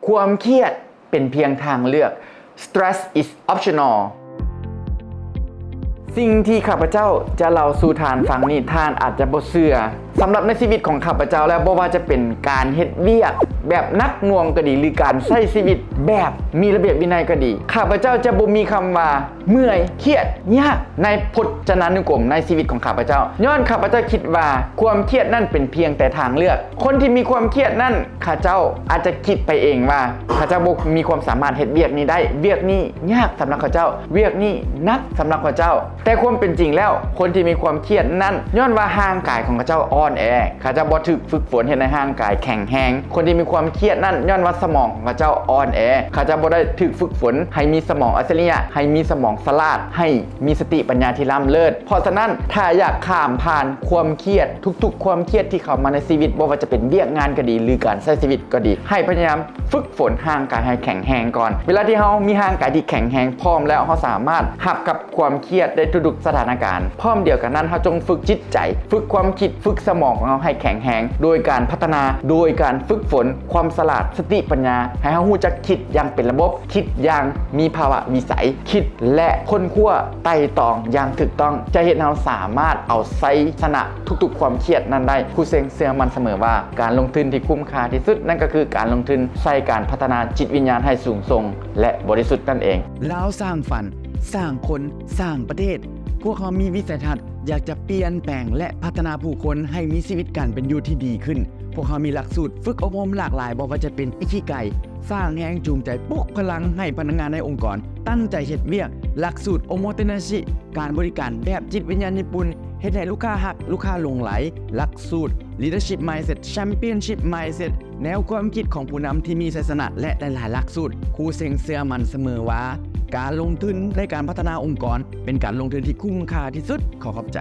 ຄວາມຄຽດເປັນພຽງທາງເລືອກ. Stress is optional. ສິ່ງທີ່ຂ້າພະເຈົ້າຈະເລົ່າສູ່ທ່ານຟັງນີ້ ທ່ານອາດຈະບໍ່ເຊື່ອ. ສຳລັບໃນຊີວິດຂອງຂ້າພະເຈົ້າແລ້ວ, ບໍ່ວ່າຈະເປັນການເຮັດວຽກແບບໜັກໜ່ວງກໍດີ ຫຼື ການໃຊ້ຊີວິດແບບມີລະບຽບວິໄນກໍດີ, ຂ້າພະເຈົ້າຈະບໍ່ມີຄຳວ່າເມື່ອຍ, ຄຽດ, ຍາກ ໃນພົດຈະນານຸກົມໃນຊີວິດຂອງຂ້າພະເຈົ້າ, ຍ້ອນຂ້າພະເຈົ້າຄິດວ່າຄວາມຄຽດນັ້ນເປັນພຽງແຕ່ທາງເລືອກ. ຄົນທີ່ມີຄວາມຄຽດນັ້ນ ເຂົາເຈົ້າອາດຈະຄິດໄປເອງວ່າ ເຂົາເຈົ້າບໍ່ມີຄວາມສາມາດເຮັດວຽກນີ້ໄດ້, ວຽກນີ້ຍາກສຳລັບເຂົາເຈົ້າ, ວຽກນີ້ໜັກສຳລັບເຂົາເຈົ້າ. ແຕ່ຄວາມເປັນຈິງແລ້ວ, ຄົນທີ່ມີຄວາມຄຽດນັ້ນ ຍ້ອນວ່າຮ່າງກາຍຂອງເຂົາເຈົ້າອ່ອນແອ, ເຂົາເຈົ້າບໍ່ຖືກຝຶກຝົນເຮັດໃຫ້ຮ່າງກາຍແຂງແຮງ. ຄົນທີ່ມີຄວາມຄຽດນັ້ນ ຍ້ອນວ່າສະໝອງຂອງເຂົາເຈົ້າອ່ອນແອ, ເຂົາເຈົ້າບໍ່ໄດ້ຖືກຝຶກຝົນໃຫ້ມີສະໝອງອັດສະລິຍະ, ໃຫ້ມີສະໝອງສະຫຼາດ, ໃຫ້ ມີສະຕິປັນຍາທີ່ລ້ຳເລີດ. ເພາະສະນັ້ນ, ຖ້າຢາກຂ້າມຜ່ານຄວາມຄຽດ, ທຸກໆຄວາມຄຽດທີ່ເຂົ້າມາໃນຊີວິດ, ບໍ່ວ່າຈະເປັນວຽກງານກໍດີ ຫຼື ການໃຊ້ຊີວິດກໍດີ, ໃຫ້ພະຍາຍາມຝຶກຝົນຮ່າງກາຍໃຫ້ແຂງແຮງກ່ອນ. ເວລາທີ່ເຮົາມີຮ່າງກາຍທີ່ແຂງແຮງພ້ອມແລ້ວ, ເຮົາສາມາດຮັບກັບຄວາມຄຽດໄດ້ທຸກໆສະຖານະການ. ພ້ອມດຽວກັນນັ້ນ, ເຮົາຈົ່ງຝຶກຈິດໃຈ, ຝຶກຄວາມຄິດ, ຝຶກສະໝອງຂອງເຮົາໃຫ້ແຂງແຮງ, ໂດຍການພັດທະນາ, ໂດຍການຝຶກຝົນຄວາມສະຫຼາດ, ສະຕິປັນຍາ, ໃຫ້ເຮົາຮູ້ຈັກຄິດຢ່າງເປັນລະບົບ, ຄິດຢ່າງມີພາວະວິໄສ, ຄິດ ແລະ ຄົ້ນຄວ້າໄຕ່ຕອງຢ່າງຖືກຕ້ອງ ຈະເຮັດໃຫ້ເຮົາສາມາດເອົາໄຊຊະນະທຸກໆຄວາມຄຽດນັ້ນໄດ້. ຄູເຊັງເຊື່ອໝັ້ນສະເໝີວ່າ ການລົງທຶນທີ່ຄຸ້ມຄ່າທີ່ສຸດ ນັ້ນກໍຄືການລົງທຶນໃສ່ການພັດທະນາຈິດວິນຍານໃຫ້ສູງສົ່ງ ແລະ ບໍລິສຸດນັ້ນເອງ. ລາວສ້າງຝັນ, ສ້າງຄົນ, ສ້າງປະເທດ. ພວກເຮົາມີວິໄສທັດ ຢາກຈະປ່ຽນແປງ ແລະ ພັດທະນາຜູ້ຄົນໃຫ້ມີຊີວິດການເປັນຢູ່ທີ່ດີຂຶ້ນ. ພວກເຮົາມີຫຼັກສູດຝຶກອົບຮົມຫຼາກຫຼາຍ, ບໍ່ວ່າຈະເປັນອິຄິໄກ, ສ້າງແຮງຈູງໃຈ, ປຸກພະລັງໃຫ້ພະນັກງານໃນອົງກອນຕັ້ງໃຈເຮັດວຽກ, ຫຼັກສູດໂອໂມເຕນາຊິ, ການບໍລິການແບບຈິດວິນຍານຍີ່ປຸ່ນ, ເຮັດໃຫ້ລູກຄ້າຮັກ, ລູກຄ້າຫຼົງໄຫຼ, ຫຼັກສູດ Leadership Mindset, Championship Mindset, ແນວຄວາມຄິດຂອງຜູ້ນຳທີ່ມີໄຊຊະນະ ແລະ ຫຼາຍໆຫຼັກສູດ. ຄູເຊັງເຊື່ອໝັ້ນສະເໝີວ່າ ການລົງທຶນໃນການພັດທະນາອົງກອນ ເປັນການລົງທຶນທີ່ຄຸ້ມຄ່າທີ່ສຸດ. ຂໍຂອບໃຈ.